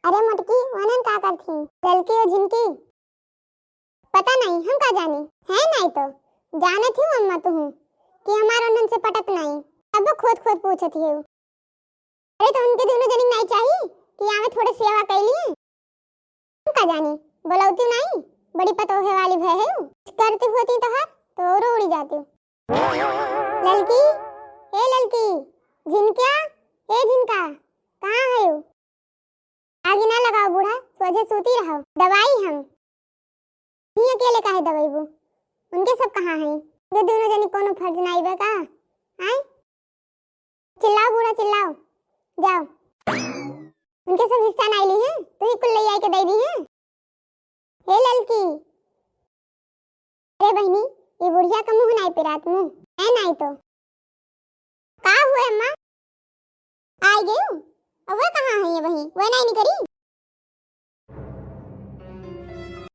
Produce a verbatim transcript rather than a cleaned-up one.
अरे मोटकी, वनन का करथी? ललकी और झिनकी? पता नहीं, हम का जानी। है नहीं तो जानत ही अम्मा तुहू कि हमार उन्हन से पटत नहीं। अब खोद खोद पूछत ही। अरे तो उनके दोनों जनी नहीं चाहिए कि आवे थोड़े सेवा कैली? हम का जानी, बोलौती नहीं, बड़ी पतोहे वाली भय है। करती होती तो हर तो और उड़ी जाती। ललकी, ए ललकी, झिनकिया, ए झिनका, कहाँ है? आगी ना लगाओ बूढ़ा, सोझे सूती रहो। दवाई हम ही अकेले काहे दवाईबू? उनके सब कहाँ हैं? ये दोनों जनी कोनो फर्ज ना आइबे का? आए? चिल्लाओ बूढ़ा, चिल्लाओ, जाओ। उनके सब हिस्सा ना ली हैं, तू ही कुल ले आई के दे दी हैं। हे ललकी, अरे बहनी, ये बुढ़िया का मुंह नाई पिरात मुंह है नाई तो। का हुए अम्मा? आई गई? अब वह कहाँ है ये बहनी? वह नाई निकरी?